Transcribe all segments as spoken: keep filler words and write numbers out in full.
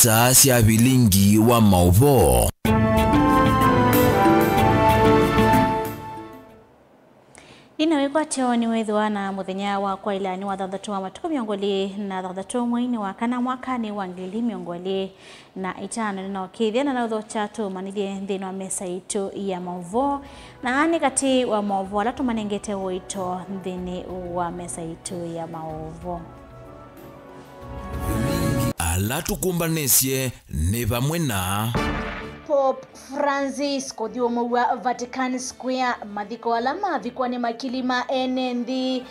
Saa sya vilingi wa maũvoo. Nĩna wĩkwatyo nĩwĩthĩwa na mũthenya wa kwaĩla nĩ wa thanthatũ wa matukũ mĩongo ĩlĩ na thanthatũ mweinĩ wa kana mwakanĩ wa ngili ili mĩongo ĩlĩ na ĩtano. Nĩnaũkĩĩthya na naũthokya tũmanyĩthye nthĩnĩ wa mesa itũ ya maũvoo, na aa nĩ katĩ wa maũvoo ala tũmanengete ũito nthĩnĩ wa mesa itũ ya maũvoo. Ala tũkũmbanĩsye nĩ vamwe na Pope Francis kũthyũmũw'a Vatican Square, mathiko ala mavikwa nĩ makili ma ene nthĩ.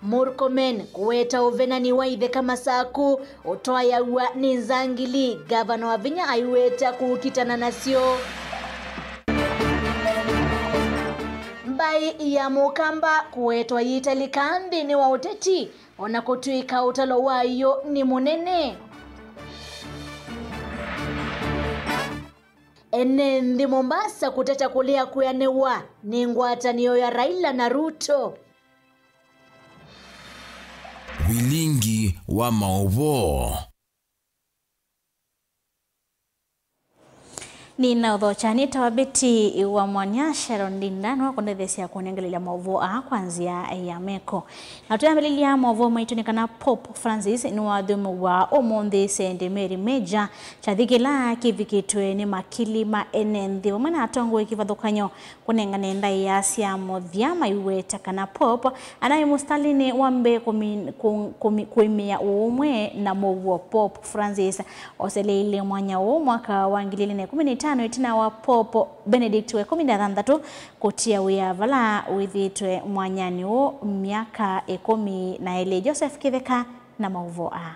Murkomen kũweta ũvenani wa itheka Masaku ũtwaĩaw'a nĩ nzangili, ngavana Wavinya aiweta kũkitana nasyo. Mbaĩ ya Mũkamba kũwetwa yĩtalĩka nthĩnĩ wa ũteti, o na kũtw'ĩka ũtalo wayo nĩ mũnene. Ene nthĩ Mombasa kũteta kũlea kwĩanĩwa nĩ ngwatanĩo ya Raila na Ruto. Vilingi wa maũvoo. Nĩnaũthokya nĩ ta wa Betty wa Mwanya, Sharon Ndinda nĩwakũndetheesya kũnengelelya maũvoo aa kwa nzĩa ya meko. Na tũyambĩlĩlya maũvoo maitũ nĩ kana Pope Francis nĩwathũmũw'a ũmũnthĩ Saint Mary Major, kyathĩ kĩla kĩvikĩtwe nĩ makili ma ene nthĩ vamwe na atongoi kĩvathũkany'o kũnengane ndaĩa sya mũthya. Maiweta kana Pope anaĩ mũstalinĩ wa mbee kũmi-, kũ-, kũmi-, kũĩmĩa ũũmwe na mũuo. Pope Francis oseleile mwanya ũũ mwaka wa ngili ilĩ na ĩkũmi na itano ĩtina wa Pope Benedict wa ĩkũmi na thanthatũ kũtia wĩa vala wĩthĩĩtwe mwanyanĩ ũũ myaka ĩkũmi na ĩlĩ. Joseph Kĩtheka na maũvoo aa.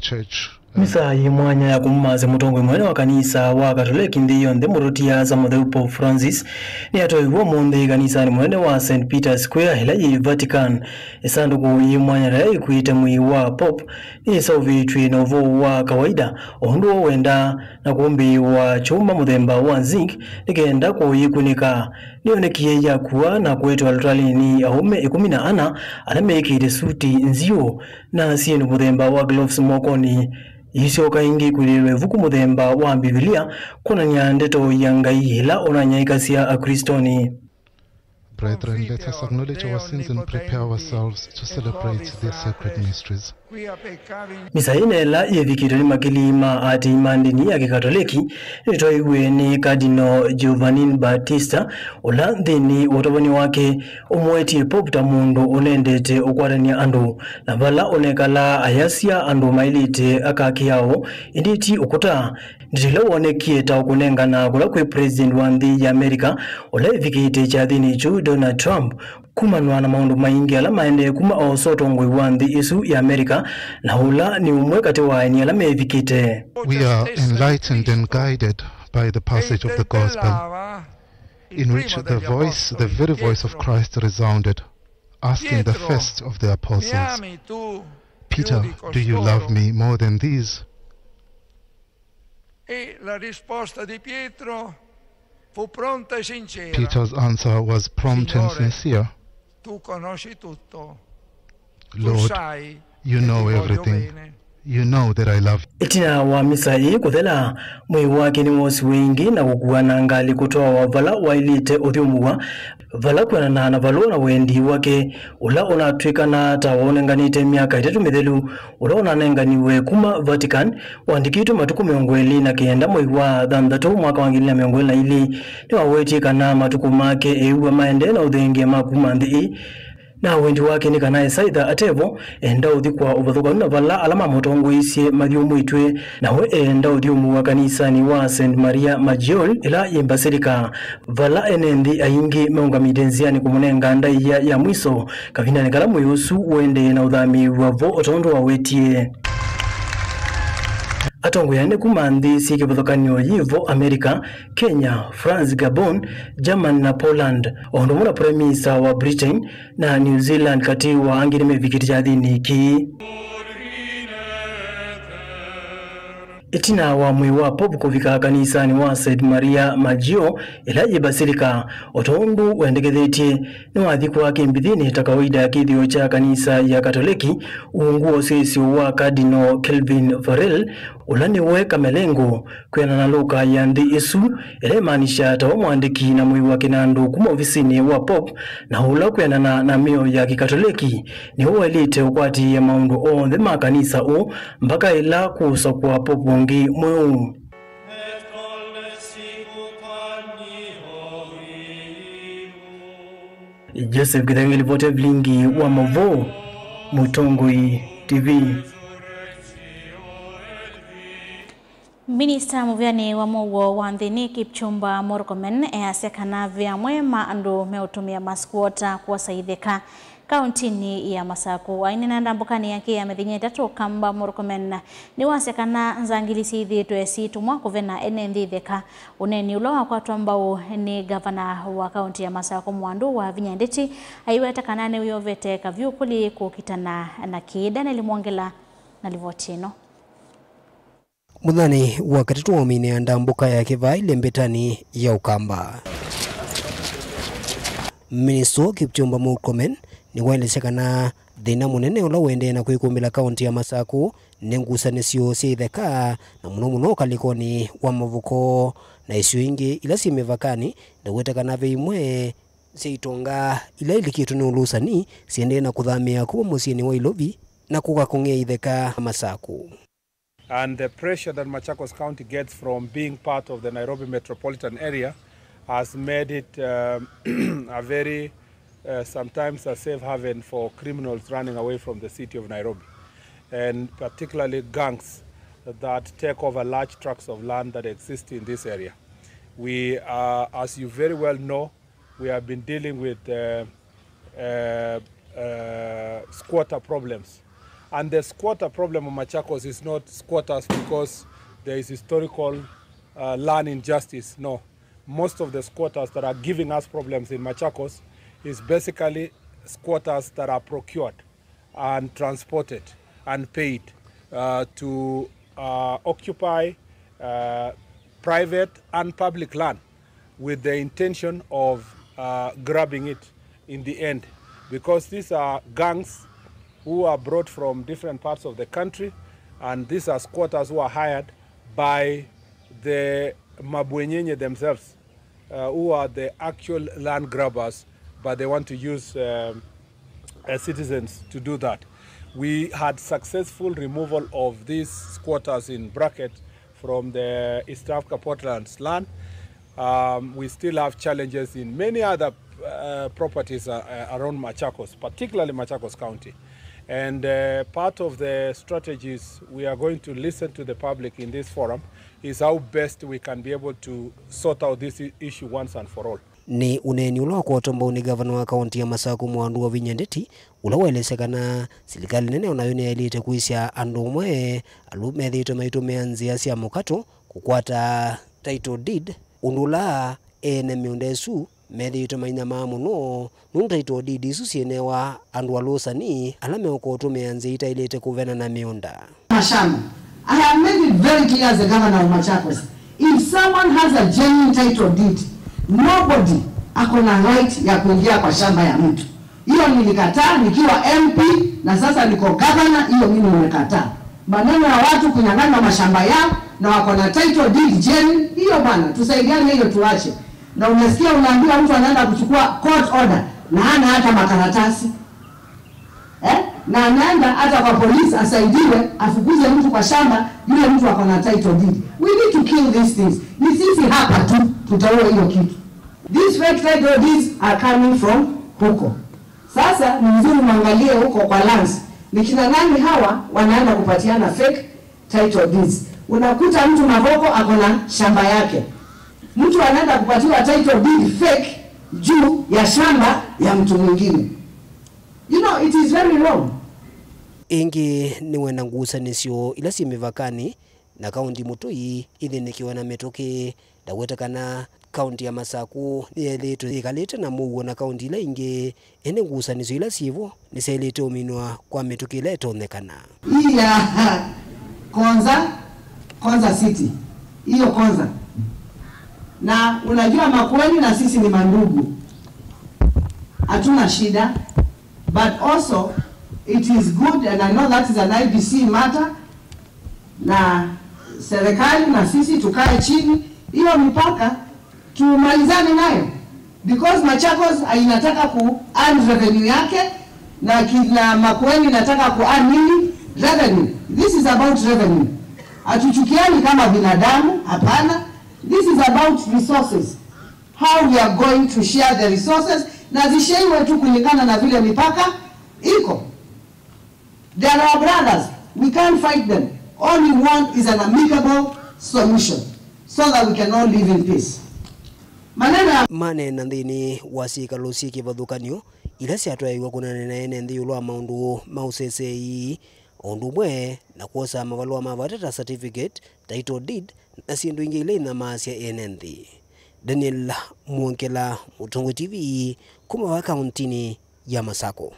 Church, uh, Misa yĩ mwanya ya kũmũmaasya mũtongoi mũnene wa kanisa wa Katoleki nthĩ yonthe, Mũtũtia Asa Mũtheu Pope Francis, nĩyatwaiwe ũmũnthĩ kanisanĩ mũnene wa Saint Peter's Square, ĩla yĩ Vatican. Ĩsandũkũ yĩ mwanya ĩla yĩkuĩte mwĩĩ wa Pope nĩyĩseũvĩtw'e na ũvoo wa kawaida, o ũndũ wendaa, na kũmbĩĩwa kyũma mũthemba wa zinc nĩ kenda kũyĩkunĩka. Nĩyonekie yakua na kũetwa lotalĩnĩ nĩ aũme ĩkũmi na ana ala mekĩĩte suti nziũ na syĩndũ mũthemba wa gloves mokonĩ. Iisyoka ĩngĩ kwĩlĩĩlwa ĩvuku mũthemba wa Mbivilia kwonany'a ndeto ya Ngai ĩla ũnanyaĩĩkasya Aklĩstonĩ. Brethren, let us acknowledge our sins and prepare ourselves to celebrate these sacred mysteries. Misa ĩno ĩla yĩvikĩtwe nĩ makili ma aatĩĩi ma ndĩni ya Kĩkatoleki nĩtwaiwe nĩ Cardinal Giovanni Battista, ũla nthĩnĩ wa ũtavany'o wake ũmũwetie Pope ta mũndũ ũnendete ũkwatany'a andũ, na vala ũnekalaa ayasya andũ maĩlĩte aka kĩao, ĩndĩ ti ũkũta. Ndeto ila wonekie ta ũkũnengana kũla kwĩ President wa nthĩ ya America ũla ĩvikĩte kyathĩnĩ kyu, Donald Trump, kumanwa na maũndũ maingĩ ala maendee kuma oosa ũtongoi wa nthĩ ĩsu ya America na ũla nĩ ũmwe katĩ wa aeni ala mevikĩte. We are enlightened and guided by the passage of the gospel, in which the voice, the very voice of Christ resounded, asking the first of the apostles, "Peter, do you love me more than these?" E la risposta di Pietro fu pronta e sincera. Peter's answer was prompt and sincere. Tu conosci tutto. Lord, you know everything. You know that I love you. Ĩtina wa misa ĩĩ kũthela, mwĩĩ wake nĩwoosiwe ĩngĩ na kũkuwa na ngalĩ kũtwawa vala waĩlĩte ũthyũmũw'a, vala kwĩanana na valũa na wendi wake, ũla ũnatw'ĩkana ta waũnenganĩte myaka ĩtatũ mĩthelu, ũla ũnanenganiwe kuma Vatican, waandĩkĩtwe matukũ mĩongo ĩlĩ na kenda mwei wa thanthatũ mwaka wa ngili na mĩongo ĩlĩ na ilĩ, nĩwawetie kana matukũ make eĩw'a maendee na ũthengeema kuma nthĩ ĩĩ, na wendi wake nĩ kana esaitha atevo, enda ũthi kwa ũvathũkanu na vala ala mamũtongoeisye mathyũmũĩtw'e, na we eenda ũthyũmũw'a kanisanĩ wa Saint Maria Maggiore, ĩla yĩ Basilica, vala ene nthĩ aingĩ meũngamĩte nzĩanĩ kũmũnenga ndaĩa ya mwiso, kavindanĩ kala mwĩĩ ũsu ũendee na ũthamĩĩw'a vo o tondũ wawetie. Atongoi anene kuma nthĩ syĩ kĩvathũkany'o yĩ vo, America, Kenya, France, Gabon, Germany na Poland, o ũndũ ũmwe na Prime Minister wa Britain na New Zealand, katĩ wa angĩ nĩmevikĩte kyathĩnĩ kĩĩ. Ĩtina wa mwĩĩ wa Pope kũvika kanisanĩ wa Saint Maria Maggiore, ĩla yĩ Basilica, o ta ũndũ wendekethetye, nĩwathikwa kĩmbithĩnĩ ta kawaida ya kĩthĩo kya kanisa ya Katoleki, ungu wa ũsyaĩĩsyo wa Cardinal Kelvin Farrell, ũla nĩwe kamelengũ. Kwĩanana na lũka ya nthĩ ĩsu, ĩla ĩmaanisha ta we mwandĩki na mũiwa kĩnandũ kuma ovisinĩ wa Pope, na ũla kwĩanana na mĩao ya Kĩkatoleki, nĩwe waĩlĩte ũkwatĩĩa maũndũ onthe ma kanisa ũũ mpaka ĩla kũũsakwa Pope ũngĩ mweũ. Joseph Kĩthenge, livoti ya vilingi wa Mavuu, Mũtongoi T V. Minista mũvĩanĩ wa mũuo wa nthĩnĩ Kipchumba Murkomen easya kana ve amwe ma andũ meũtũmĩa maskwota kwosa itheka kauntinĩ ya Masaku. Aineena ndambũkanĩ yake ya mĩthenya ĩtatũ, Kamba Murkomen nĩwasya kana nzangili syĩthĩĩtwe syĩtũmwa kũvena ene nthĩ itheka. Ũneeni ũla wakwatwa mbau nĩ ngavana wa kaunti ya Masaku, Mwandu wa Vinya Ndeti, aiweta kana nĩwĩovete kavyũ kũlĩ kũkitana na kĩĩ. Daniel Mwongela na livoti ĩno. Mũthenya wa katatũ wa mĩnĩ ya ndambũka ya kĩvaa ĩlembetanĩ ya Ũkamba, Minista Kipchumba Murkomen nĩwaelesya kana thĩna mũnene ũla ũendee na kwĩkũmbĩla kaunti ya Masaku nĩ ngusanĩsyo sya itheka, na mũno mũno ũkalĩkonĩ wa Mavuko na isio ingĩ ila syĩ mĩvakanĩ, ndaweta kana ve imwe sya itonga ila ilikĩtwe nĩ ũlũsani siendee na kũthamĩa kuma mũsyĩnĩ wa Ilovi na kũka kũng'ea itheka Masaku. And the pressure that Machakos County gets from being part of the Nairobi metropolitan area has made it, um, a very, uh, sometimes a safe haven for criminals running away from the city of Nairobi, and particularly gangs that take over large tracts of land that exist in this area. We are, as you very well know, we have been dealing with, uh, uh, uh, squatter problems. And the squatter problem of Machakos is not squatters because there is historical, uh, land injustice. No. Most of the squatters that are giving us problems in Machakos is basically squatters that are procured and transported and paid, uh, to, uh, occupy, uh, private and public land with the intention of, uh, grabbing it in the end, because these are gangs who are brought from different parts of the country, and these are squatters who are hired by the mabwenyenye themselves, uh, who are the actual land grabbers, but they want to use, um, uh, citizens to do that. We had successful removal of these squatters, in bracket, from the East Africa Portland's land. Um, we still have challenges in many other, uh, properties, uh, uh, around Machakos, particularly Machakos County. And, uh, part of the strategies we are going to listen to the public in this forum is how best we can be able to sort out this i-, issue once and for all. Nĩ ũneeni ũla wakwatwa mbau nĩ ngavana wa kaunti ya Masaku, Mwandu wa Vinya Ndeti, ũla waelesya kana silikalĩ nene o nayo nĩyaĩlĩte kwĩsya andũ amwe alu methĩĩtwe maitũmĩa nzĩa sya mũkato kũkwata title deed, ũndũ ũla ene mĩũnda ĩsu methĩĩtwe mainyamaa mũno, nũndũ title deed isu syĩnewa andũ alũsani ala meũka ũtũmĩa nzĩa itaĩlĩte kũvenana mĩũnda. Mashamba. I have made it very clear as the governor of Machakos. If someone has a genuine title deed, nobody ako na right ya kuingia kwa shamba ya mtu. Hiyo nilikataa nikiwa M P na sasa niko governor, hiyo mimi nimekataa. Maneno ya watu kunyang'anywa mashamba yao na wako na title deed genuine, hiyo bwana, tusaidiane, hiyo tuache. Na umesikia unaambiwa mtu anaenda kuchukua court order na hana hata makaratasi. Eh? Na anaenda hata kwa polisi asaidiwe, afukuze mtu kwa shamba, yule mtu ako na title deed. We need to kill these things. Ni sisi hapa tu tutaua hiyo kitu. These fake title deeds are coming from huko. Sasa ni vizuri mwangalie huko kwa lands. Ni kina nani hawa wanaenda kupatiana fake title deeds? Unakuta mtu Mavoko ako na shamba yake. Mtu anaenda kupatiwa title deed fake juu ya shamba ya mtu mwingine. You know, it is very wrong. Ĩngĩ nĩwenda ngusanĩsyo ila syĩ mĩvakanĩ na kaunti mũtũi ithĩnĩkĩwe na mĩtũkĩ. Ndaweta kana kaunti ya Masaku nĩyĩthĩĩtwe yĩkalĩte na mũuo na kaunti ila ingĩ, ĩndĩ ngusanĩsyo ila syĩvo nĩsyaĩlĩte ũminwa kwa mĩtũkĩ ĩla ĩtonyekana. Hii ya Konza, Konza City. Hiyo Konza. Na unajua Makueni na sisi ni mandugu. Hatuna shida. But also, it is good, and I know that is an I E B C matter, na serikali na sisi tukae chini, hiyo mipaka tumalizane nayo, because Machakos inataka ku earn revenue yake, na kina Makueni inataka ku earn nini? Revenue. This is about revenue. Hatuchukiani kama binadamu, hapana. This is about resources. How we are going to share the resources, na zisheiwe tu kulingana na vile mipaka iko. They are our brothers. We can't fight them. All we want is an amicable solution so that we can all live in peace. Maneno ya Maneena nthĩnĩ wa syĩkalo syĩ kĩvathũkany'o ila syatwaĩiwe kũneenany'a na ene nthĩ ĩũlũ wa maũndũ ma ũseseei, o ũndũ ũmwe na kwosa mavalũa ma vata ta certificate, title deed, na syĩndũ ingĩ ila inamaasya ene nthĩ. Daniel Mwongela, Mũtongoi T V, kuma vaa kauntinĩ ya Masako.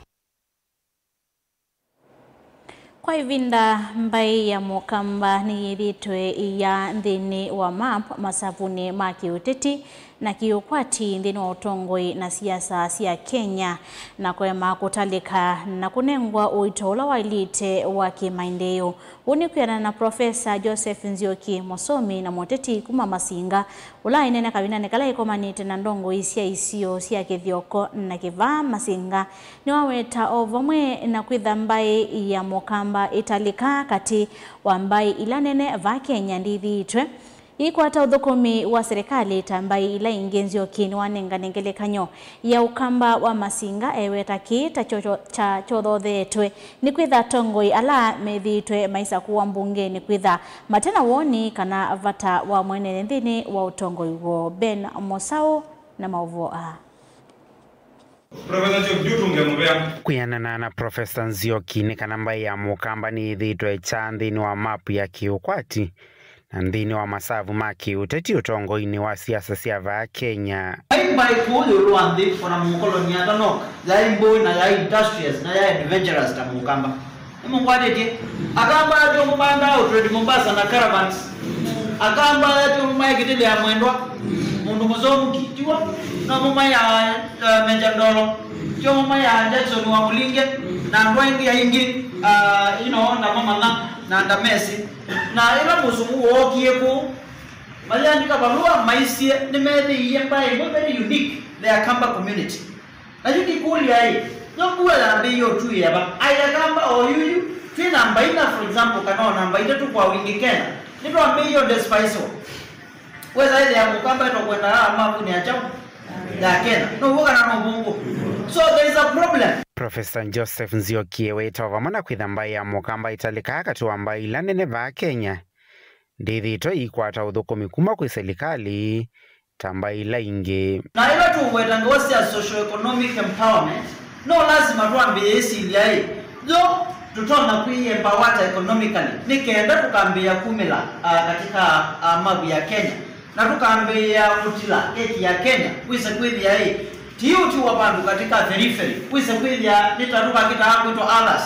Kwa ĩvinda, mbaĩ ya Mũkamba nĩyĩthĩĩtwe ĩiyaa nthĩnĩ wa map masavunĩ ma kĩũteti na kĩũkwati nthĩnĩ wa ũtongoi na siasa sya Kenya, na kũema kũtalĩka na kũnengwa ũito ũla waĩlĩte wa kĩmaendeeo. Ũu nĩ kwĩanana na Profesa Joseph Nzioki, mũsomi na mũteti kuma Masinga, ũla aineena kavindanĩ kala ĩkomanĩte na ndongoi sya isio sya Kĩthioko na Kĩvaa. Masinga nĩwaweta o vamwe na kwĩtha mbaĩ ya Mũkamba ĩtalĩka katĩ wa mbaĩ ila nene vaa Kenya ndĩthĩĩtwe iikwata ũthũkũmi wa serikali ta mbaĩ ila ingĩ. Nzioki nĩwanengane ngelekany'o ya Ũkamba wa Masinga, eweta kĩĩ ta kyo-, kyo-, kya kyothothetwe nĩ kwĩtha atongoi ala methĩĩtwe maisakũwa mbungenĩ kwĩtha mate na woni kana vata wa mwene nthĩnĩ wa ũtongoi woo. Ben Mosau na maũvoo aa. Professor Job, juu tunge mũvea. Kwĩanana na Profesa Nzioki, nĩ kana mbaĩ ya Mũkamba nĩyĩthĩĩtwe ĩkyaa nthĩnĩ wa mapu ya kĩũkwati na nthĩnĩ wa masavu ma kĩũteti ũtongoinĩ wa siasa sya vaa Kenya. Vai mbaĩ kũũ ĩũlũ wa nthĩ, o na mũkoloni atanoka, yaĩ mbũĩ na yaĩ industrious na yaĩ adventurous ta Mũkamba. Nĩmũngwatĩtye? Akamba atyo mũmandaa ũtrade Mombasa na caravans. Akamba atyo mũmaekĩtĩlĩa mwendwa, mũndũ mũsomu ki-, tiwa, no mũmaĩa, eh, Meja Ndolo, tyo mũmaĩa Jackson wa Mũlinge, na andũ aingĩ aingĩ, ah, you know, na mamana, na ndamesi. Na ĩla mũsũngũ wookie kũu, mayĩandĩka valũa maisye nĩmethĩie mbaĩ ĩmwe very unique, the Akamba community. Na yu ndikũlya-ĩ, yo mbua yambĩĩe ũtuĩĩa va? Aĩ Akamba o yuyu, twĩ namba ina, for example, kana o namba itatũ kwa wingĩ Kenya, nĩtwambĩĩie o despise-wa. Wesa ĩthĩa Mũkamba etwa kwendaa mavunĩ ya kyaũ? Ya Kenya. No w'o kana no vũngũ? So there is a problem. Profesa Joseph Nzioki eweta o vamwe na kwĩtha mbaĩ ya Mũkamba ĩtalĩkaa katĩ wa mbaĩ ila nene vaa Kenya, ndĩthĩĩtwe iikwata ũthũkũmi kuma kwĩ selikalĩ ta mbaĩ ila ingĩ. Na ĩla tũũweta ngewa sya socio-economic empowerment, no lasima twambĩĩe ĩsilya-ĩ, yo tũtonya kwĩ-empower ata economically nĩ kenda tũkambĩĩa kumĩla, ah, katika, ah, mavu ya Kenya, na tũkambĩĩa kũtila keki ya Kenya, wĩse kwĩthĩa-ĩ, ti ũti wa vandũ katika periphery, wĩse kwĩthĩa nĩ ta tũkakĩtaa kwĩtwa others.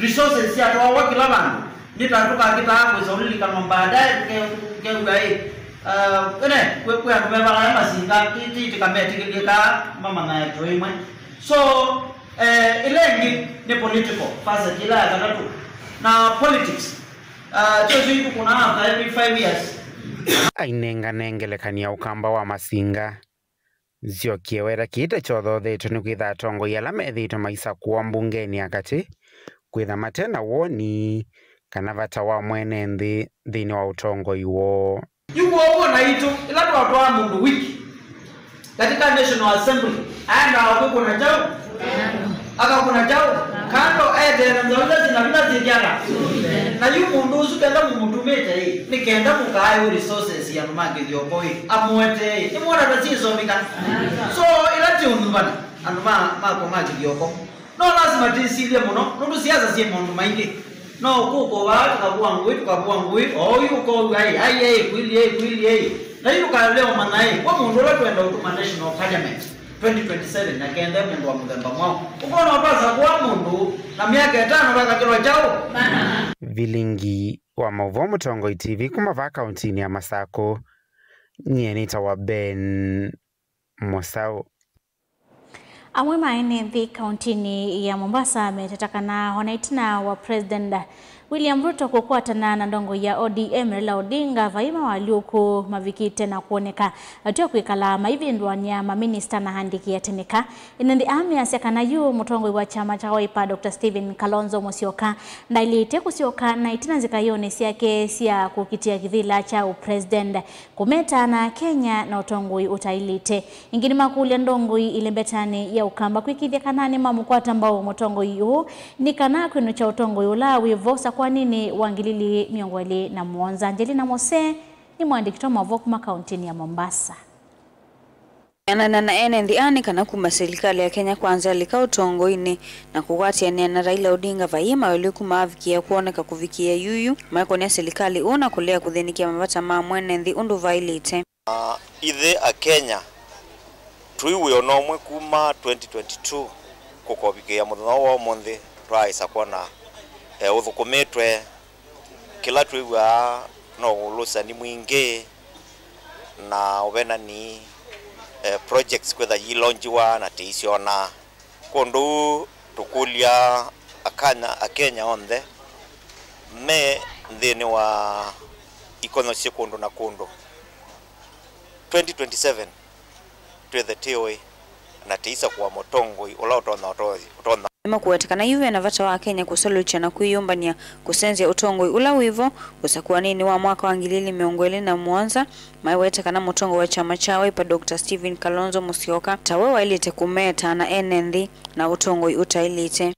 Resources syatwawa kĩla vandũ, nĩ ta tũkakĩtaa kwĩsa ũlilikanwa baadaye, tũke-, tũkew'a-ĩ, uh, ene, kwĩ, kwĩ andũ mevalaya Masinga, ti, ti tĩkametĩkĩlĩkaa mamanyae tũĩ ĩmwe. So, eh, ĩla ĩngĩ nĩ political facet ĩla ya katatũ. Na politics, uh, kyo syĩ tũkũnaa after every five years. Ainengane ngelekany'o ya Ũkamba wa Masinga. Nzioki eweta kĩĩ ta kyothothetwe nĩ kwĩtha atongoi ala methĩĩtwe maisakũwa mbungenĩ ya katĩ kwĩtha mate na woni kana vata wa mwene nthĩ nthĩnĩ wa ũtongoi woo. Yu kwoou o naitũ, ĩla twatwaa mũndũ wiki katika National Assembly, aendaa kwĩkũna kyaũ? Akakũna kyaũ? Kando eteele nzaũ ila syĩ na vinya syĩkĩana. Na yu mũndũ ũsu kenda mũmũtũmĩte-ĩ, nĩ kenda mũkaaĩwe resources ya andũ ma Kĩthioko-ĩ, amũetee-ĩ, nĩmwona ta syĩsomika? So, ĩla tĩũnyuvana, andũ ma, makwa ma Kĩthioko, no lasima twĩsilye mũno, nũndũ siasa syĩ maũndũ maingĩ. No kũkũ vaa tũkavua ngũĩ, tũkavua ngũĩ, o ũyu ũkow'a-ĩ, ai, ai, kwili, ai, kwili, ai. Na yu tũkaelea ũmanya-ĩ, kwa mũndũ ũla twenda ũtũma National Parliament twenty twenty-seven na kenda e mũndũ wa mũthemba mwaũ. Ũkona twasakũa mũndũ na myaka ĩtano vakakĩlwa kyaũ? Vilingi wa maũvoo Mũtongoi T V kuma vaa kauntinĩ ya Masakũ. Nyie nĩtawa Ben Mũsaũ. Amwe ma ene nthĩ kauntinĩ ya Mombasa meteta kana ona ĩtina wa President William Ruto kũkwatana na ndongoi ya O D M Raila Odinga, vai mawalyũku mavikĩte na kwoneka atw'a kwĩkala maivĩndũany'a maminista na andĩki atĩnĩka. Ene nthĩ aa measya kana yu mũtongoi wa kyama kya Wiper, Doctor Stephen Kalonzo Musyoka, ndaĩlĩte kũsyoka na ĩtina nzĩkaĩonĩ syake sya kũkitĩa kĩvĩla kya ũpresident. Kũmeta na Kenya na ũtongoi ũtaĩlĩte. Ĩngĩ nĩmakũlya ndongoi ĩlembetanĩ ya Ũkamba kwĩkĩĩthya kana nĩmamũkwata mbau mũtongoi ũũ nĩ kana kwĩnũkya ũtongoi ũla wĩ vo sakwaninĩ wa ngili ilĩ mĩongo ĩlĩ na mũonza. Angelina Mose nĩ mũandĩki wa maũvoo kuma kauntinĩ ya Mombasa. Anana na ene nthĩ aa nĩ kana kuma silikalĩ ya Kenya Kwanza yalika ũtongoinĩ na kũkwatĩanĩa na Raila Odinga, vaiĩ maũalyũku maavikĩe kwoneka kũvikĩĩa yuyu, maikonia silikalĩ ũũ na kũlea kũthĩnĩkĩa mavata ma mwene nthĩ ũndũ vaĩlĩte. Ithyĩ Akenya twĩ wĩoo no ũmwe kuma twenty twenty-two kũkovikĩĩa mũthenya ũũ wa ũmũnthĩ, twaaĩsa kwona, eh, ũthũkũmĩtwe. Kĩla twĩw'aa no ũlũsani mwingĩ na ũvenani, eh, projects kwĩtha yilonjiwa na tĩisyona. Kwondũ ũu tũkũlya Akanya, Akenya onthe me nthĩnĩ wa ikonyo syĩ kũndũ na kũndũ, twenty twenty-seven twĩthe tĩũĩ na tĩisakũa mũtongoi ũla ũtonya ũtonya. Nĩmakũweta kana yu vena vata wa Akenya kũsalukya na kwĩyũmbany'a kũsenzya ũtongoi ũla wĩvo ũsakũanĩnĩ wa mwaka wa ngili ilĩ mĩongo ĩlĩ na mũonza, maiweta kana mũtongoi wa kyama kya Wiper, Doctor Stephen Kalonzo Musyoka, tawe waĩlĩte kũmeta na ene nthĩ na ũtongoi ũtaĩlĩte.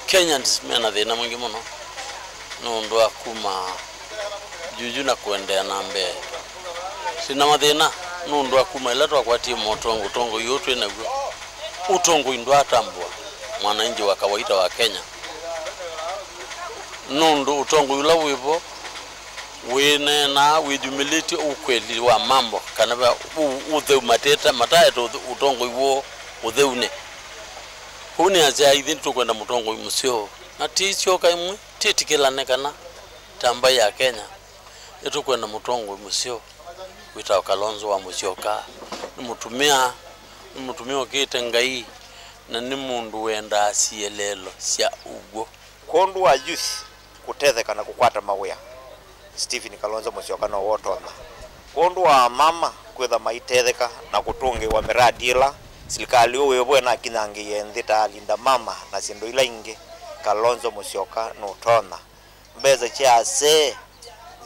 Kenyans mena thĩna mwingĩ mũno nũndũ wa kuma juju na kũendeea na mbee. Twĩna mathĩna nũndũ wa kuma ĩla twakwatie motongoi, ũtongoi ũũ twĩ naw'o. Ũtongoi ndwatambũa mwananchi wa kawaida wa Kenya, nũndũ ũtongoi ũla wĩvo wĩneenaa wĩyumĩlĩtye ũkweli wa mambo, kana ve ũ-, ũtheu mateta, mataete ũthe-, ũtongoi woo ũtheunĩ. Kwoou nĩasya, ithyĩ nĩtũkwenda mũtongoi mũseo, na tĩisyoka ĩmwe, twĩtĩkĩlane kana ta mbaĩ ya Kenya, nĩtũkwenda mũtongoi mũseo wĩtawa Kalonzo wa Musyoka. Nĩ mũtumĩa, nĩ mũtumĩa ũkĩte Ngai, na nĩ mũndũ wendaa sieleelo sya ũw'o. Kwondũ wa youth kũtetheka na kũkwata mawĩa, Stephen Kalonzo Musyoka nowe ũtonya. Kwondũ wa mama kwĩtha maitetheka na kũtũngĩĩwa mĩradi ĩla silikalĩ ũũ wĩvo ĩnakinyangĩĩe nthĩ ta Linda Mama na syĩndũ ila ingĩ, Kalonzo Musyoka nũtonya. Mbesa sya asee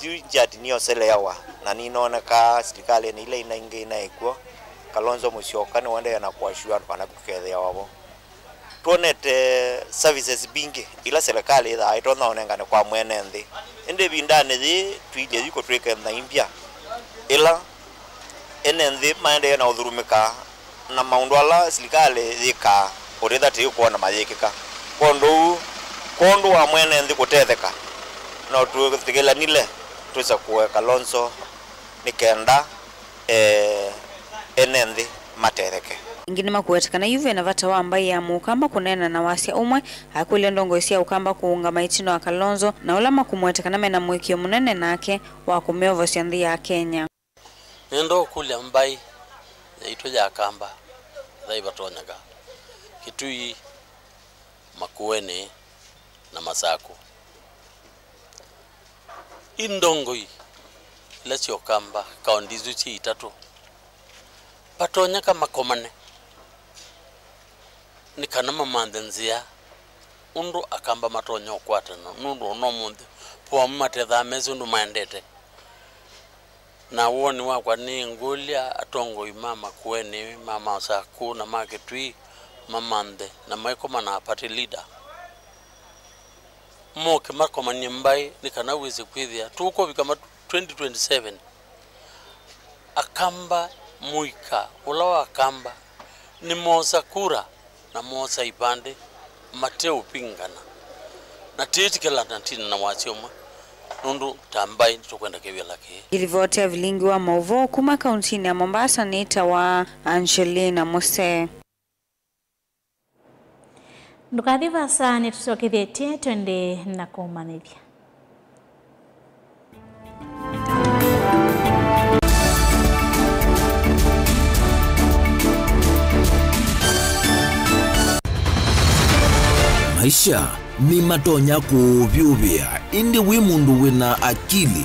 yu njati nĩoseleawa na ninonekaa silikalĩnĩ ila ina ingĩ inaĩ kw'o. Kalonzo Musyoka nĩũendee na kũasyũa andũ kana kũkethĩawa vo. Twonete services mbingĩ ila silikalĩ ĩthaa ĩtonya ũnengane kwa mwene nthĩ, ĩndĩ ĩvindanĩ yĩĩ tũilye yu kũtw'ĩke na imbya ĩla ene nthĩ maendee na ũthulumĩka na maũndũ ala silikalĩ yĩkaa ũtĩtha tĩũkwona mayĩkĩka. Kwondũ ũu, kwondũ wa mwene nthĩ kũtetheka, no twĩtĩkĩlanile tũsakũe Kalonzo nĩ kenda, eh, ene nthĩ matetheke. Ĩngĩ nĩmakũweta kana yu vena vata wa mbaĩ ya Mũkamba kũneena na wasya ũmwe, akũlya ndongoi sya Ũkamba kũũngama ĩtina wa Kalonzo, na ũla makũmũweta kana mena mũĩkĩĩo mũnene nake wa kũmeovosya nthĩ ya Kenya. Nĩenda ũkũlya mbaĩ yaitũ ya Akamba, vai vatonyeka, Kitui, Makueni na Masakũ. Indongoi ila sya Ũkamba kaũnti isu syĩ itatũ, vatonyeka makomane nĩ kana mamanthe nzĩa ũndũ Akamba matonya ũkwatana, nũndũ ona ũmũnthĩ vamwe matethaa mesĩ ũndũ maendete. Na woni wakwa nĩ ngũlya atongoi ma Makueni, ma Masakũ na ma Kitui mamanthe na maikomana na party leader. Moke makomanie mbaĩ nĩ kana wĩse kwĩthĩa tũkũvika ma twenty twenty-seven, Akamba, mũika ũla wa Akamba nĩmoosa kura na moosa ivandĩ mateũpingana, na twĩtĩkĩlana twĩ na wasya ũmwe, nũndũ ta mbaĩ nĩtũkwenda kĩvĩla kĩĩ. Ngilivoti ya vilingi wa maũvoo kuma kauntinĩ ya Mombasa nĩtawa Angelina Muse. Ndũkathi vaasa, nĩtũsyokethetye twende na kũmanyĩthya. Maisha nĩmatonya kũũvyũvĩa, ĩndĩ wĩ mũndũ wĩna akili,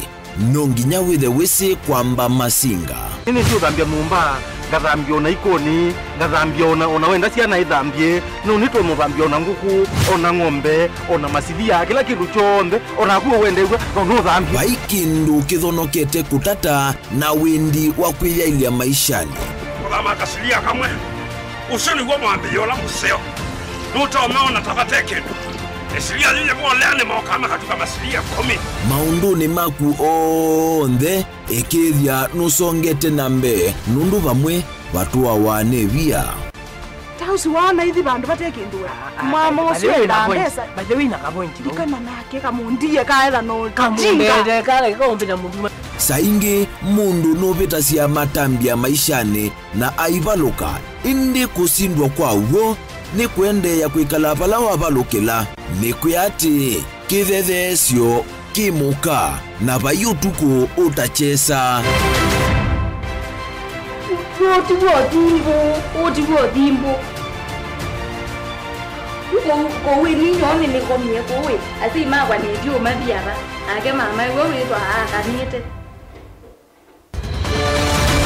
no nginya wĩthe wĩsĩ kwamba masinga. Nĩnĩsĩ ũthambya nyũmba, ngathambya ona ikũni, ngathambya ona, ona wenda syana ithambye, no nĩtwe mũthambya ona ngũkũ, ona ng'ombe, ona masilia, kĩla kĩndũ kyonthe, ona naku wendew'a, no nũthambye. Vai kĩndũ kĩthonokete kũtata na wendi wa kwĩyaĩlya maishanĩ. Kũthama kasilia kamwe. Ũsu nĩw'o mwambĩlĩo ũla mũseo. Nũtonya ona ta vate kĩndũ. Ĩsilia yĩyĩ volea nĩmokaa makatuka masilia ĩkũmi. Maũndũnĩ maku onthe, ĩkĩĩthya nũsongete na mbee, nũndũ vamwe vatũawa nĩ via. Ta ũsu waona ithi vandũ vate kĩndũ we. Ah, ah, mwama by the ũsu way, endaa na point, mbesa. By the way, na ka point vau. Ndikana nake kamũndie kaetha no jinga. Kamũndete kala kaũmbĩta mũndũ ma- Saa ingĩ mũndũ nũvĩtasya matambya maishanĩ na aivalũka, ĩndĩ kũsindwa kwa w'o nĩ kũendeea kwĩkala vala wavalũkĩla. Nĩkwĩa atĩ kĩthetheesyo kĩ mũka, na vai ũtukũ ũtakyesa. Ũũ ti w'o thimbũ, ũũ ti w'o thimbũ. Kũu, kũu ĩ ninyoo nĩnĩkomie kũu ĩ, asyai makwa nĩtyo mathi ava, nake mama ĩwe wĩthwa aakanĩte.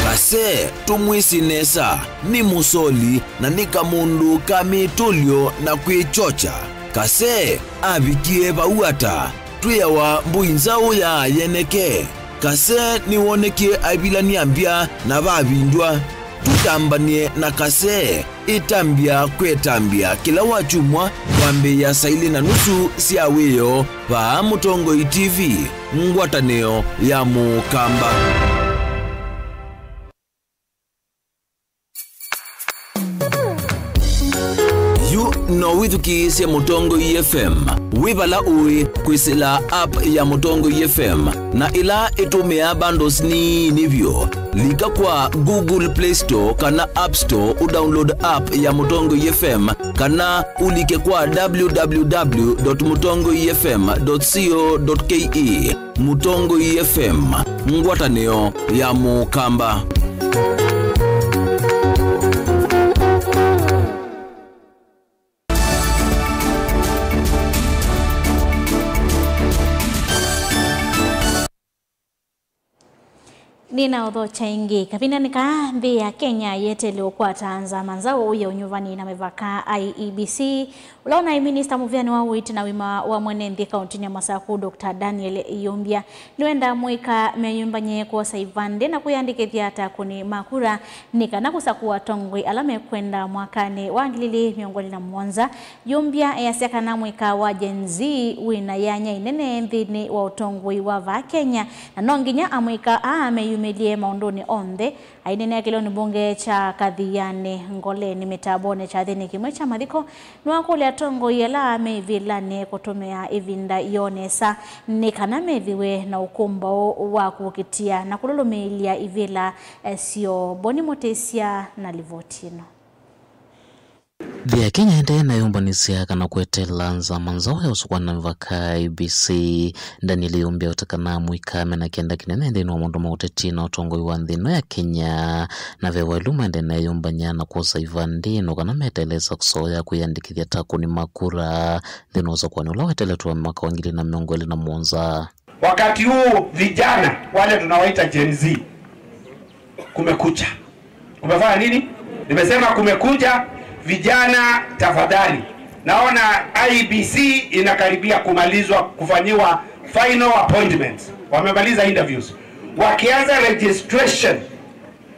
Kase tũmwĩsĩ nesa, nĩ mũsoli na nĩ kamũndũ ka mĩtũlyo na kwĩkyokya. Kase avikie vau ata? Twĩawa mbũi nzaũ ya yeneke. Kase nĩwonekie aivilany'a mbya na vavindw'a. Tũtambany'e na Kase. Ĩtambya kwĩtambya kĩla wakyumwa kwambĩĩa saa ilĩ na nusu sya wĩoo vaa Mũtongoi T V, ngwatanĩo ya Mũkamba. Yu no wĩthukĩĩsye Mũtongoi F M wĩ vala ũĩ kwĩsĩla app ya Mũtongoi F M na ĩla ĩtũmĩaa bundles nini vyũ. Lika kwa Google Play Store kana App Store ũdownload app ya Mũtongoi F M, kana ũlike kwa w w w dot mũtongoi f m dot co dot k e. Mũtongoi F M, ngwatanĩo ya Mũkamba. Nĩnaũthokya ĩngĩ. Kavindanĩ kaa, nthĩ ya Kenya yeteele ũkwata nzama nzaũ ya ũnyuvani na mĩvaka, I E B C, ũla ũnaĩ minista mũvĩanĩ wa ũiiti na ũima wa mwene nthĩ kaũntĩnĩ ya Masaku, Doctor Daniel Ĩyũmbya, nĩwendaa amũika meyũmbany'e kwosa ivandĩ na kwĩyandĩkĩthya ta akũni ma kura nĩ kana kũsakũa atongoi ala mekwenda mwakanĩ wa ngili ilĩ mĩongo ĩlĩ na mũonza. Ĩyũmbya easya kana mũika wa Gen Z wĩ na yanya ĩnene nthĩnĩ wa ũtongoi wa vaa Kenya, na no nginya amũika aa meyumĩlye maũndũnĩ onthe. Aineenea kĩlĩonĩ mbunge kya Kathiani Ngoleni mĩtambonĩ kyathĩnĩ kĩmwe kya mathiko, nĩwakũlya atongoi ala me ivĩlanĩ kũtũmĩa ĩvinda yoo nesa nĩ kana methĩwe na ũkũmbaũ wa kũkitĩa na kũlũlũmĩĩlya ivĩla, eh, syoo. Boni Mũtĩsya na livoti ĩno. Nthĩ ya Kenya ĩendee na yũmbanĩsya kana kweteela nzama nzaũ ya ũsakũani na mĩvaka, I E B C. Daniel Ĩyũmbya aweta kana amũika mena kĩanda kĩnene nthĩnĩ wa maũndũ ma ũteti na ũtongoi wa nthĩ ĩno ya Kenya, na ve waĩlu maendee na eyũmbany'a na kwosa ivandĩ no kana meteelesa kũsoya kwĩyandĩkĩthya ta akũni ma kura nthĩnĩ wa ũsakũani ũla weteletwe mwaka wa ngili na mĩongo ĩlĩ na mũonza. Wakati huu vijana wale tunawaita Gen Z, kumekucha. Kumefanya nini? Nimesema kumekucha, vijana tafadhali. Naona I E B C inakaribia kumalizwa kufanyiwa final appointments. Wamemaliza interviews. Wakianza registration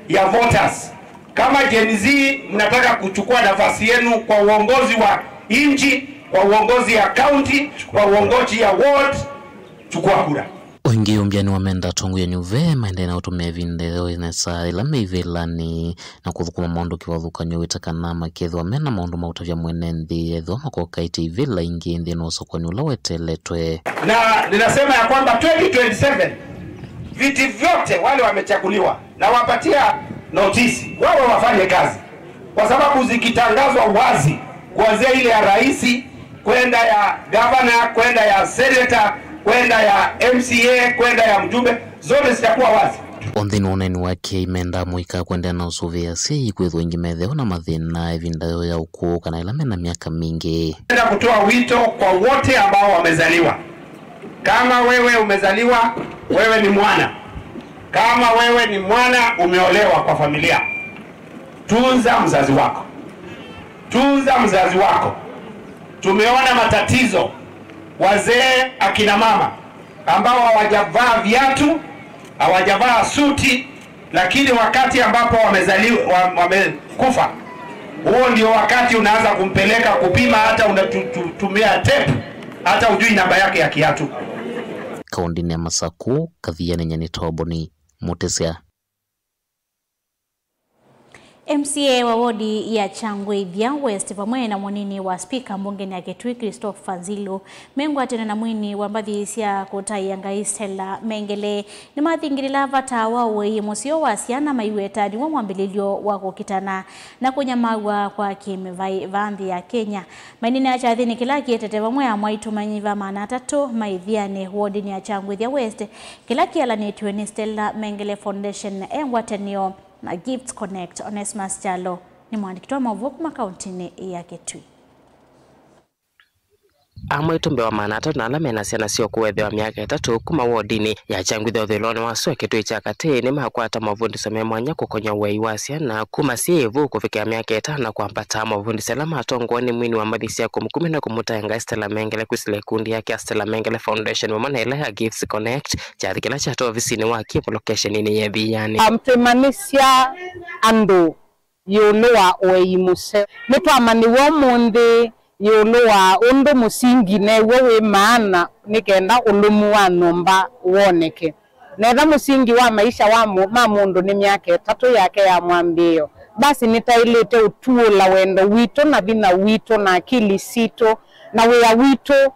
ya voters. Kama Gen Z mnataka kuchukua nafasi yenu kwa uongozi wa nchi, kwa uongozi ya county, kwa uongozi ya ward, chukua kura. O ĩngĩ, Ĩyũmbya nĩwamenda atongoi a nyuve maendee na ũtũmĩa ĩvinda yoo nesa ĩla me ivĩlanĩ na kũthũkũma maũndũ kĩvathũkany'o, wĩta kana makethĩwa me na maũndũ ma ũtavya mwene nthĩ, ethĩwa makokaĩtye ivĩla ingĩ nthĩnĩ wa ũsakũani ũla weteletwe. Na ninasema ya kwamba twenty twenty-seven, viti vyote wale wamechaguliwa, nawapatia notisi, wawe wafanye kazi, kwa sababu zikitangazwa wazi, kuanzia ile ya rais, kwenda ya gavana, kwenda ya seneta, kwenda ya M C A, kwenda ya mjumbe, zote zitakuwa wazi. O nthĩnĩ wa ũneeni wake, mendaa mũika kũendeea na ũsũvĩa asyai kwĩthwa aingĩ methĩawa na mathĩna ĩvinda yoo ya ũkũũ kana ĩla mena myaka mingĩ. Napenda kutoa wito kwa wote ambao wamezaliwa. Kama wewe umezaliwa, wewe ni mwana. Kama wewe ni mwana, umeolewa kwa familia, tunza mzazi wako. Tunza mzazi wako. Tumeona matatizo, wazee, akina mama ambao hawajavaa viatu, hawajavaa suti, lakini wakati ambapo wamezaliwa, wa-, wamekufa, huo ndio wakati unaanza kumpeleka kupima, hata unatumia tape, hata hujui namba yake ya kiatu. Kaũntĩnĩ ya Masakũ, Kathiani Nyanĩtoboni, Mũtĩsya. M C A wa wodi ya Kyangwĩthya West vamwe na mũnini wa spika mbungenĩ ya Kitui, Christopher Nzilu, me ngwatanĩo na mwini wa mbathi sya kũtaĩa Ngai, Stella Mengele, nĩmathingĩlĩla vata wa ũei mũseo wa syana maiweta nĩw'o mwambĩlĩlyo wa kũkitana na kũnyamaw'a kwa kĩmĩvaĩ vaa nthĩ ya Kenya. Maineenea kyathĩnĩ kĩla kĩetete vamwe amwaitũ manyiva maana atatũ ma Ithiani wodinĩ ya Kyangwĩthya West, kĩla kĩalanĩtw'e nĩ Stella Mengele Foundation e ngwatanĩo na Gifts Connect. Onesmus Kyalo nĩ mũandĩki wa maũvoo kuma kaũntĩnĩ ya Kitui. Amwaitũ mbee wa maana atatũ na ala mena syana sya ũkũũ wa ĩtheo wa myaka ĩtatũ kuma wodinĩ ya Kyangwĩthya ũthũĩlonĩ wa sua Kitui kya katĩ nĩmakwata mavundĩsyo me mwanya kũkony'a ũei wa syana kuma syĩ ĩvu kũvikĩa myaka ĩtano kwambata. Mavundĩsyo ala matongoew'a nĩ mwini wa mbathi sya kũmũkumya na kũmũtaĩa Ngai, Stella Mengele, kwĩsĩla ĩkundi yake ya Stella Mengele Foundation vamwe na ĩla ya Gifts Connect, kyathĩ kĩla kyatwawa ovisinĩ wake volokesheninĩ ya Ĩvianĩ. Twĩmanyĩsya andũ ĩũlũ wa ũei mũseo. Nĩtwamanyĩw'a ũmũnthĩ ĩũlũ wa ũndũ mũsingi new'o wĩ maana nĩ kenda ũlũmu wa nyũmba woneke. Na etha mũsingi wa maisha wa mũ-, ma mũndũ nĩ myaka ĩtatũ yake ya mwambĩĩo, basi nĩtaĩlĩte ũtuũla wendo witũ na vinya witũ na akili sitũ na wĩa witũ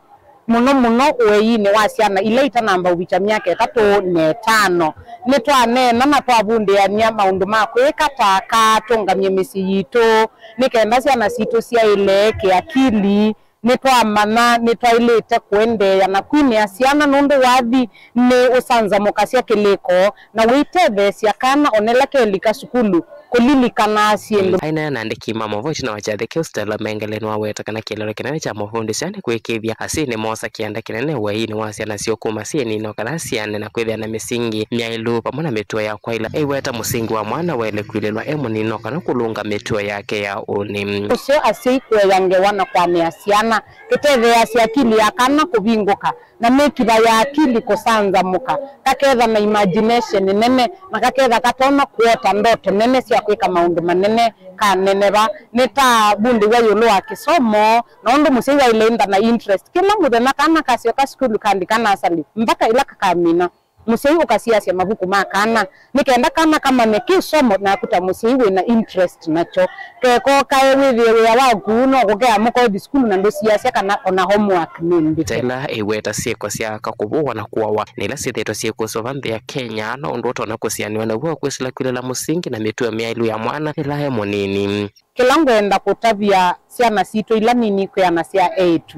mũno mũno ũeinĩ wa syana ila itanamba ũvikya myaka ĩtatũ na ĩtano. Nĩtwaneena na twavundĩany'a maũndũ ma kwĩka ta aka tũngamye mĩsyĩ yitũ nĩ kenda syana sitũ syaĩle kĩakili. Nĩtwamanya nĩtwaĩlĩte kũendeea na kwinĩa syana nũndũ wathi nĩ ũsanzamũkasya kĩlĩko na ũitetheesya kana onela kelika sukulu kũlilikanaa syĩndũ. Aineena na andĩki ma maũvoo ĩtina wa kyathĩ kĩu, Stella Mengele nĩwaweta kana kĩeleelo kĩnene kya mavundĩsyo aya nĩ kũĩkĩĩthya asyai nĩmoosa kĩanda kĩnene ũeinĩ wa syana syoo kuma syĩ nini o kana syaane na kwĩthĩa na mĩsingi myaĩlu vamwe na mĩtuo ya kwaĩla. Aiweta mũsingi wa mwana waĩle kwilĩlwa e mũnini o kana kũlũnga mĩtuo yake ya ũnĩ. Ũseo asyai kũea ngewa na kũanĩa syana kĩtetheeasya akili ya kana kũvingũka na mĩkiva ya akili kũsanzamũka, kaketha na imagination nene, na kaketha katonya kũota ndoto nene sya kwĩka maũndũ manene kaneneva. Nĩtavundĩw'a ĩũlũ wa kĩsomo na ũndũ mũsyai waĩle ĩntha na interest. Kĩla mũthenya kana kasyoka sukulu kandĩka nasali mbaka ĩla kakamina. Mũsyai ũkasiasya mavuku ma kana nĩ kenda kana kamanye kĩsomo naku ta mũsyai wĩ na interest nakyo. Keko kae wĩthĩe wĩa waku no kũkea mũkothi sukulu na ndũsiasya kana ona homework nĩ mbĩke. Ta ĩla ĩweta syĩko sya aka kũvũwa na kũawa, na ila syĩthĩĩtwe syĩkũswa va nthĩ ya Kenya, no ũndũ ũtonya kũsianĩwa naw'o kwĩsĩla kwilĩla mũsingi na mĩtuo myaĩlu ya mwana ĩla e mũnini. Kĩla ngwenda kũtavya syana sitũ ila nini kwĩanasya eĩtu.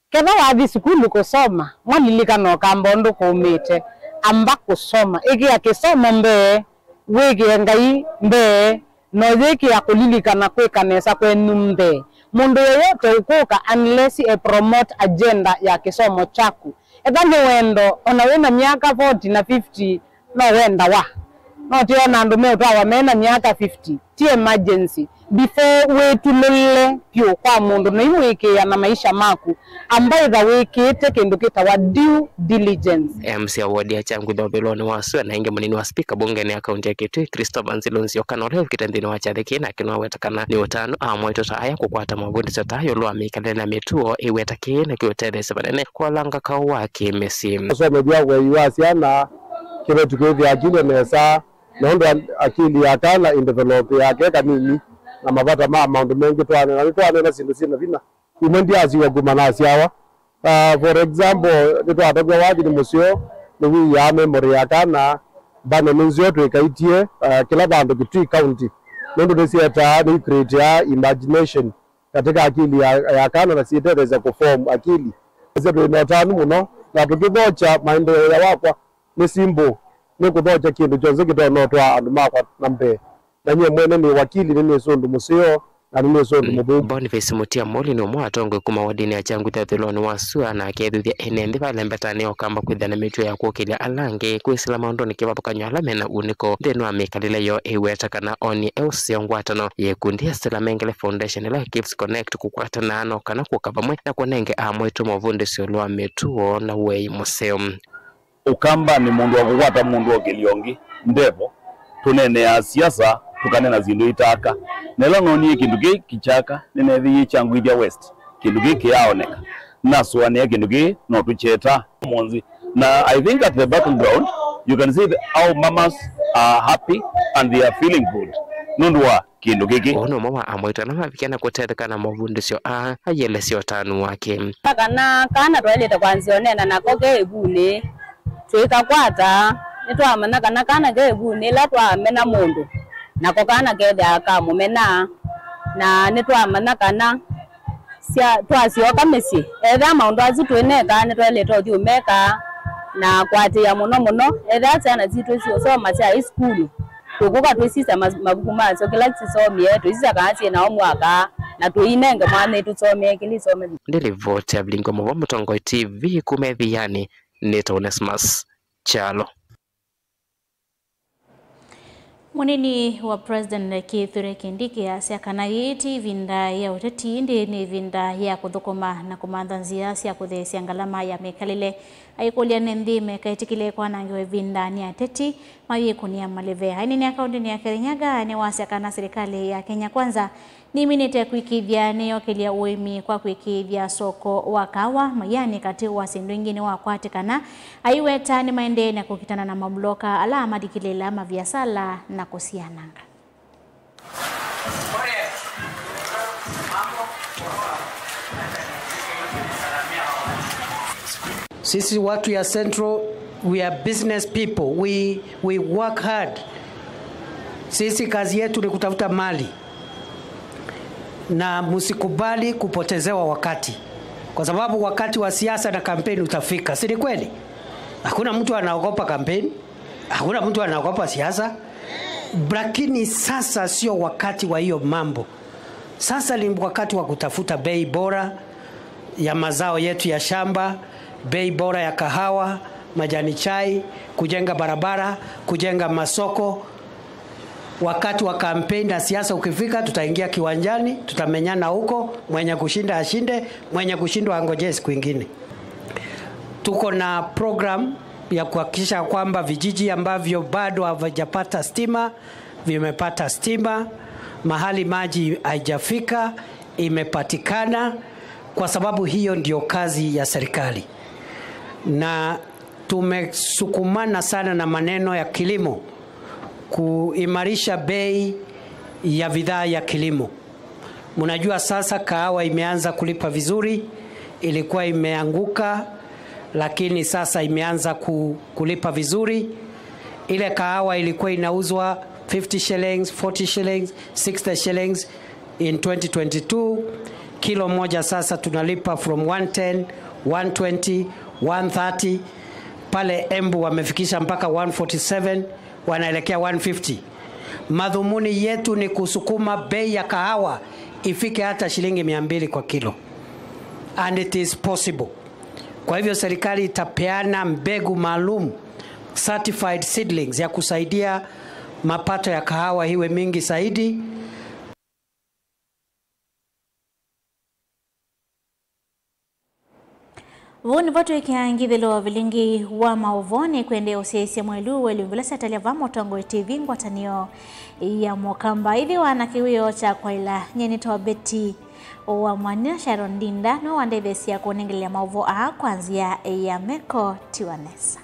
Ketha wathi sukulu kũsoma, mwalilikana ũkamba ũndũ kũũmĩte, amba kũsoma. Ĩkĩa kĩsomo mbee, wĩkĩe Ngai mbee, na ũyĩkĩa kũlilikana kwĩka nesa kwenyu mbee. Mũndũ yeyote ũkũka unless e promote agenda ya kĩsomo kyaku. Etha nĩ wendo, ona wĩ na myaka forty na fifty, no wendawa. No tĩona andũ meũtwawa me na myaka fifty. Ti emergency. Before wĩtulũlĩle vyũ kwa mũndũ noimwĩkĩĩa na maisha maku, amba ĩtha wĩkĩĩte kĩndũ kĩtawa due diligence. M C A wa wodi ya Kyangwĩthya ũvĩlonĩ wa sua na ĩngĩ mũnini wa spika mbungenĩ ya kaunti ya Kitui, Christopher Nzilu Nzioka, na ũla wĩvukĩte nthĩnĩ wa kyathĩ kĩĩ, nake nĩwaweta kana nĩ ũtanu amwaitũ ta aya kũkwata mavundĩsyo ta ĩũlũ wa mĩkalĩle na mĩtuo ĩweta kĩĩ na kĩũtetheesya vanene kũalanga kaũ wa kĩmĩsyĩ. Kũsomethya ũei wa syana kĩveti kwĩthĩa akili nesa, nũndũ akili ya kana ĩndevelop yake kanini na mavata ma maũndũ mengĩ twaneena. Nĩtwaneena syĩndũ syĩ na vinya imwe ndyasiw'a kuma nasyawa. Uh, for example, nĩtwatavw'a wathi nĩ mũseo nĩwĩaa memory ya kana mbano nĩ nzeo twĩkaĩtye, uh, kĩla vandũ Kitui County, nũndũ nĩsyetaa, nĩikreatea imagination katika akili ya, ya kana na syĩtetheesya kũform akili. Ĩsya twĩ na ũtanu mũno na tũkĩthokya maendeeo ya wakwa nĩ simple. nĩkũthokya kĩndũ kyonthe kĩtonya ũtwaa andũ makwa na mbee. Na nyie mwene nĩ wakili, nĩnĩsĩ ũndũ mũseo, na nĩnĩsĩ ũndũ mũthũku. Boniface Mutia Moli nĩ ũmwe wa atongoi kuma wodinĩ ya Kyangutha ũthũĩlonĩ wa sua, na akethĩthya ene nthĩ valembetanĩ ũkamba kwĩthĩa na mĩtuo ya kũkĩlya ala angĩ kwĩsĩla maũndũnĩ kĩvathũkany'o ala mena unĩko nthĩnĩ wa mĩkalĩle yoo. Ĩweta kana onie e ũseo ngwatano ya ĩkundi ya Stella Mengele Foundation, ĩla Kids Connect, kũkwatana no kana kũka vamwe na kũnenge amwaitũ movundĩsyo ĩũlũ wa mĩtuo na ũei mũseo. Ũkambanĩ, mũndũ wa kũkwata mũndũ okĩlya ũngĩ ndevo. Tũneeneaa siasa, tũkaneena syĩndũ itaka. Na ĩla noonie kĩndũ kĩĩ kĩkyaka, nĩneethĩie Kyangwithya West kĩndũ kĩĩ kĩyaaoneka. Nasũanĩa kĩndũ kĩĩ no tũkyeta mũnzi. Na I think at the background, you can see the, how mamas are happy and they are feeling good nũndũ wa kĩndũ kĩkĩ. Ũũ nĩ ũmwe wa amwaitũ ala mavikie na kũtetheka na movundĩsyo aa aielesya ũtanu wake. Kana kana twaĩlĩte kwanzĩa ũneena nako ke ĩvunĩ, tũikakwata, nĩtwamanya kana kana ke ĩvunĩ ĩla twamena mũndũ, nako kana kethĩawa kamũmena, na nĩtwamanya kana sya, twasyoka mĩsyĩ, ethĩa maũndũ asu twĩneka nĩtwaĩlĩte ũthi ũmeka na kũatĩĩa mũno mũno, ethĩa syana sitũ siũsoma sya high school, tũkũka twĩsisya ma-, mavuku masyo, kĩla sisomie, twĩsisya kana syĩ nao mwaka, na tũinenge mwana ĩtũsomee kĩla isome. Nĩ livoti ya Vilingi wa Maũvoo Mũtongoi T V kuma Ĩvianĩ, nĩtawa Onesmus Kyalo. Mũnini wa President Kithure Kindiki asya kana yĩĩ ti ĩvinda ya ũteti, ĩndĩ nĩ ĩvinda ya kũthũkũma na kũmantha nzĩa sya kũtheesya ngalama ya mĩkalĩle. Aikũlya nĩ nthĩ mekaĩtĩkĩle kwanangĩwa ĩvinda nĩ ateti mayĩkũnĩa malĩve. Aineenea kaũntĩnĩ ya Kirinyaga nĩwasya kana silikalĩ ya Kenya Kwanza nĩminĩte kũĩkĩĩthya nĩyokĩlya ũĩmi kwa kũĩkĩĩthya soko wa kaawa Maiani katĩ wa syĩndũ ingĩ nĩwakwatĩkana. Aiweta nĩmaendee na kũkitana na mamũloka ala malikĩlĩĩlaa maviasala na kũsiananga. Sisi watu ya Central, we are business people. We, we work hard. Sisi kazi yetu ni kutafuta mali. Na msikubali kupotezewa wakati. Kwa sababu wakati wa siasa na kampeni utafika. Si ni kweli? Hakuna mtu anaogopa kampeni. Hakuna mtu anaogopa siasa. Lakini sasa sio wakati wa hiyo mambo. Sasa ni wakati wa kutafuta bei bora ya mazao yetu ya shamba, bei bora ya kahawa, majani chai, kujenga barabara, kujenga masoko. Wakati wa kampeni na siasa ukifika, tutaingia kiwanjani, tutamenyana huko, mwenye kushinda ashinde, mwenye kushindwa angojee siku ingine. Tuko na program ya kuhakikisha kwamba vijiji ambavyo bado havijapata stima vimepata stima, mahali maji haijafika imepatikana, kwa sababu hiyo ndio kazi ya serikali. Na tumesukumana sana na maneno ya kilimo, kuimarisha bei ya bidhaa ya kilimo. Mnajua sasa kahawa imeanza kulipa vizuri, ilikuwa imeanguka, lakini sasa imeanza ku-, kulipa vizuri. Ile kahawa ilikuwa inauzwa fifty shillings, forty shillings, sixty shillings in twenty twenty-two, kilo moja sasa tunalipa from one ten, one twenty, one thirty. Pale Embu wamefikisha mpaka one forty-seven, wanaelekea one fifty. Madhumuni yetu ni kusukuma bei ya kahawa ifike hata shilingi mia mbili kwa kilo. And it is possible. Kwa hivyo serikali itapeana mbegu maalum, certified seedlings, ya kusaidia mapato ya kahawa iwe mingi zaidi. Vau nĩvo twĩkĩa ngithĩlo vilingi wa maũvoo. Nĩkwendee ũsyaĩĩsya mwelũ wa ĩlungu ila syatalia va Mũtongoi T V ngwatanĩo ya Mũkamba. Ĩthĩwa na kĩwĩoo kya kwaĩla, nyie nĩtawa Betty wa Mwania. Sharon Ndinda nĩwe wandetheesya kũnengelea maũvoo aa kwa nzĩa ya meko. Tiwa nesa.